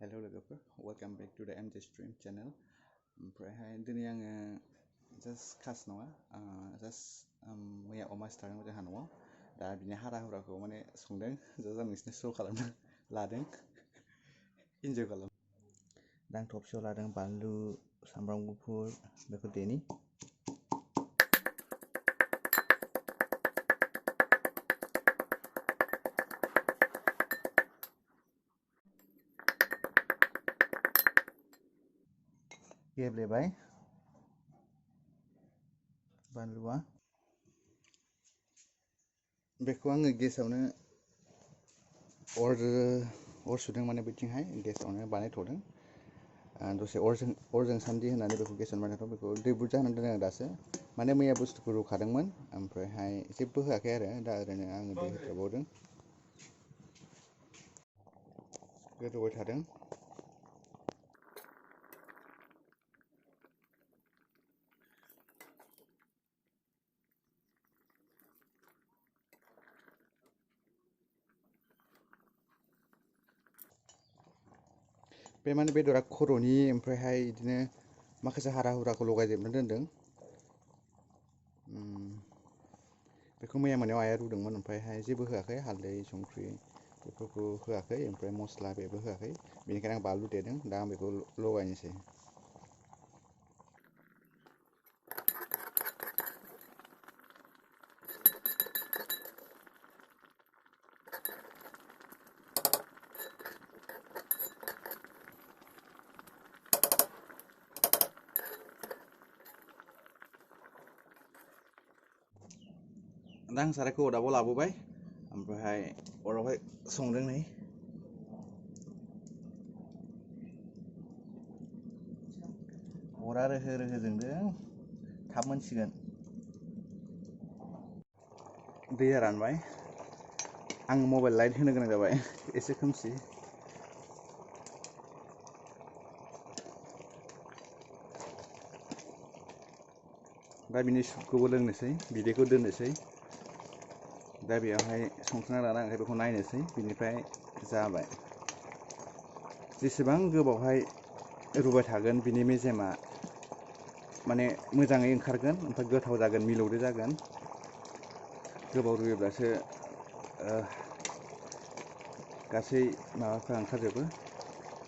Hello लोगोफोर, welcome back to the MJ Stream channel. ओमफ्रायहाय दिनै आङो खास नङा, मैया अमा सिथारदोंमोन जोंहा न'आव. दा बिनि हारा हुराखौ माने संदों, आं नोंसिनो श' खालामनो लादों. इन्जय खालाम. दा आं थबसियाव लादों बानलु, सामब्राम गुफुर बेखौ देनि. गेब्लेबाय बानलुआ. बेखौ आङो गेसावनो अर सुदों, माने बिथिंहाय गेसावनो बानायथ'दों. दसे अरजों सान्दि होनानै बेखौ गेसावनो बानायथ'दों. बेखौ दै बुरजा होनानै दोनदों आं दासो. माने मैया बुस्थुखौ रुखादोंमोन, ओमफ्रायहाय जेबो होआखै आरो दा ओरैनो आङो दै होदेरबावदों. गोदौबाय थादों. बे माने बेदरा खर'नि, ओमफ्रायहाय बिदिनो माखासे हारा हुराखौ लगायजोबनानै दोनदों. बेखौ मैया मोनायाव आइआ रुदोंमोन, ओमफ्रायहाय जेबो होआखै, हालदै संख्रि बेफोरखौ होआखै, ओमफ्राय मस्ला बेबो होआखै. बेनिखायनो आं बानलु देदों. दा आं बेखौ लगायनोसै. दा आं सारायखौ अरदाबाव लाबोबाय, ओमफ्रायहाय अरावहाय संदों नै. अरा रोहो रोहो जोंदों, थाब मोनसिगोन. दैया रानबाय. आं मबाइल लाइट होनो गोनां जाबाय, एसे खोमसि. दा बिनि सुपखौबो लोंनोसै, बिदैखौ दोननोसै. दा बेयावहाय संख्रिना लानांगौ, बेखौ नायनोसै. बिनिफ्राय जाबाय. जेसेबां गोबावहाय रुबाय थागोन, बिनि मेजेमा माने मोजाङै ओंखारगोन, ओमफ्राय गोथाव जागोन, मिलौदो जागोन. गोबाव रुयोब्लासो गासै माबाफ्रा ओंखारजोबो.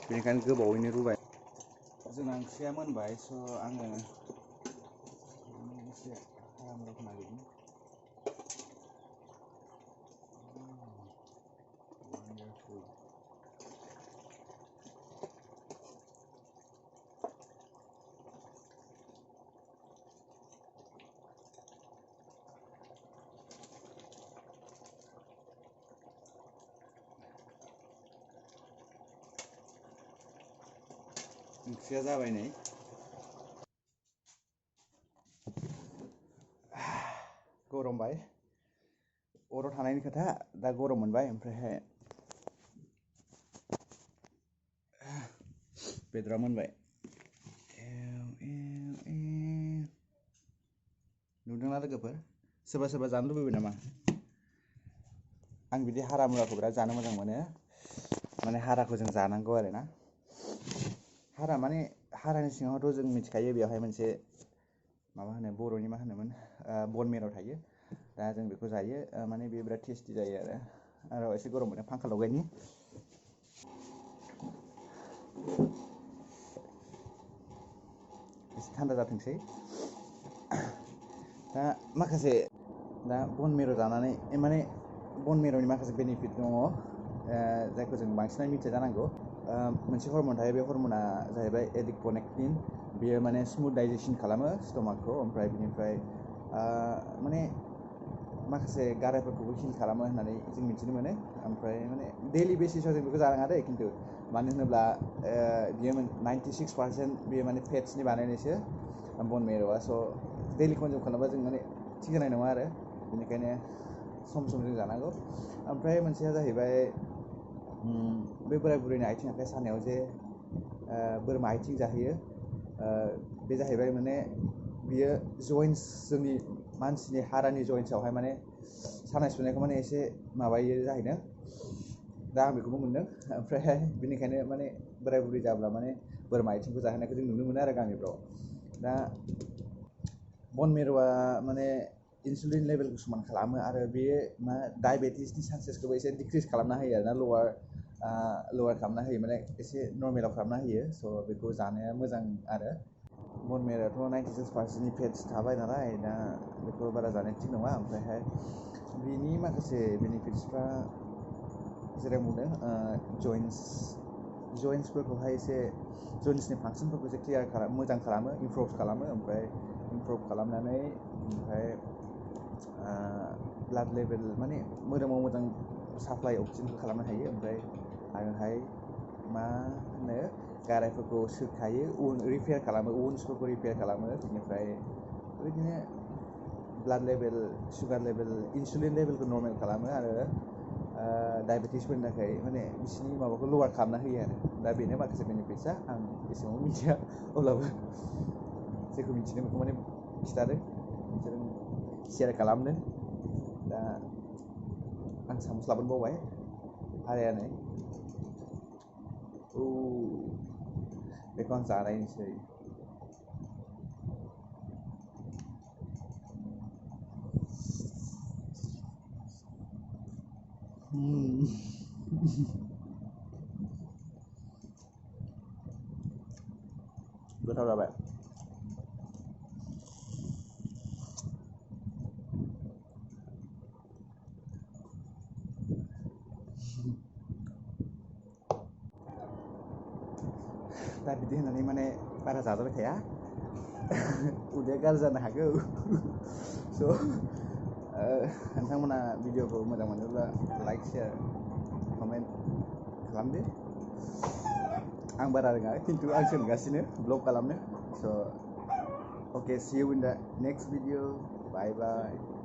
बेनिखायनो गोबावैनो रुबाय. जोंना ओंख्रिया मोनबाय, स' आङो एसे हारा मुराखौ नागिरदों. ओंख्रिया जाबाय नै. गरमबाय, अराव थानायनि खोथा, दा गरम मोनबाय. ओमफ्रायहाय बेदरा मोनबाय. नुदोंना लोगोफोर? सोरबा सोरबा जानो लुबैबाय नामा? आं बिदि हारा मुराखौ बिराद जानो मोजां मोनो. माने हाराखौ जों जानांगौ आरो ना. हारा माने हारानि सिङावथ' जों मिथिखायो, बेवहाय मोनसे माबा होनो, बर'नि मा होनोमोन, बन मेरौ थायो. दा जों बेखौ जायो, माने बे बिराद टेस्टि जायो आरो एसे गरम मोनो, फांखा लगायनि. एसे थान्दा जाथोंसै. दा माखासे बन मेरौ जानानै माने बन मेरौनि माखासे बेनिफिट दङ, जायखौ जों बांसिनानो मिथिया जानांगौ. मोनसे हरमन थायो, बे हरमना जाहैबाय एडिपनेक्टिन. बेयो माने स्मुथ डाइजेसन खालामो स्टमाकखौ, ओमफ्राय बिनिफ्राय माने माखासे गारायफोरखौबो हिल खालामो होननानै जों मिथिनो मोनो. ओमफ्राय माने दैलि बेसिसाव जों बेखौ जानाङा दे, खिन्थु मानो होनोब्ला बियो 96% बेयो माने फेट्सनि बानायनायसो बन मेरौआ. स' दैलि कनजिउम खालामबा जों माने थिग जानाय नङा आरो, बेनिखायनो सम सम जों जानांगौ. ओमफ्राय मोनसेया जाहैबाय, बे बोराय बुरैनि आथिं आखाइ सानायाव जे बोरमा आथिं जाहोयो, बे जाहैबाय माने बियो जइन्टस, जोंनि मानसिनि हारानि जइन्ट्सआवहाय माने सानाय सुनायखौ माने एसे माबायो जाहैदों, दा आं बेखौबो मोनदों ओमफ्रायहाय बेनिखायनो माने बोराय बुरै जाब्ला माने बोरमा आथिंखौ जाहोनायखौ जों नुनो मोनो आरो गामिफ्राव दा बन मेरुआ माने इनसुलिन लेभेलखौ समान खालामो आरो बेयो मा डायबेटिसनि चान्सेसखौबो एसे डिक्रिस खालामना होयो आरोना लवार खालामना होयो माने एसे नर्मेलाव खालामना होयो स' बेखौ जानाया मोजां आरो बन मेरुआथ' 96% फेट्स थाबाय नालाय दा बेखौ बारा जानाया थिग नङा ओमफ्रायहाय बिनि माखासे बेनिफिट्सफ्रा जेरै बुंदों जइन्ट्सफोरखौहाय एसे जइन्ट्सनि फांसनफोरखौ एसे मोजां खालामो इमप्रुभ खालामो ओमफ्राय इमप्रुभ खालामनानै ओमफ्राय ब्लाड लेभेल माने मोदोमाव मोजां साप्लाइ अक्सिजेनखौ खालामनो हायो ओमफ्राय आरोहाय मा होनो गारायफोरखौ सोखायो रिपेयार खालामो वुन्ड्सफोरखौ रिपेयार खालामो बिनिफ्राय बेबायदिनो ब्लाड लेभेल सुगार लेभेल इनसुलिन लेभेलखौ नर्मेल खालामो आरो डायबेटिसफोरनि थाखाय माने बिसिनि माबाखौ लवार खालामना होयो आरो दा बेनो माखासे बेनिफिट्सआ आं एसेबां मिथिया अब्लाबो जेखौ मिथिदों बेखौ माने खिथादों बिसोर शेयार खालामदों दा आं सामस लाबोनो बावबाय भारायानो बेखौ आं जानायनोसै गोथाव जाबाय दा बिदि होननानै माने बारा जाजाबाय थाया उदैया गाज्रि जानो हागौ स' नोंथांमोना भिडिअखौ मोजां मोनोब्ला लाइक शेयार कमेन्ट खालामदो आं बारा रोङा खिन्थु आं सोलोंगासिनो ब्लग खालामनो स' okay see you in the next video bye bye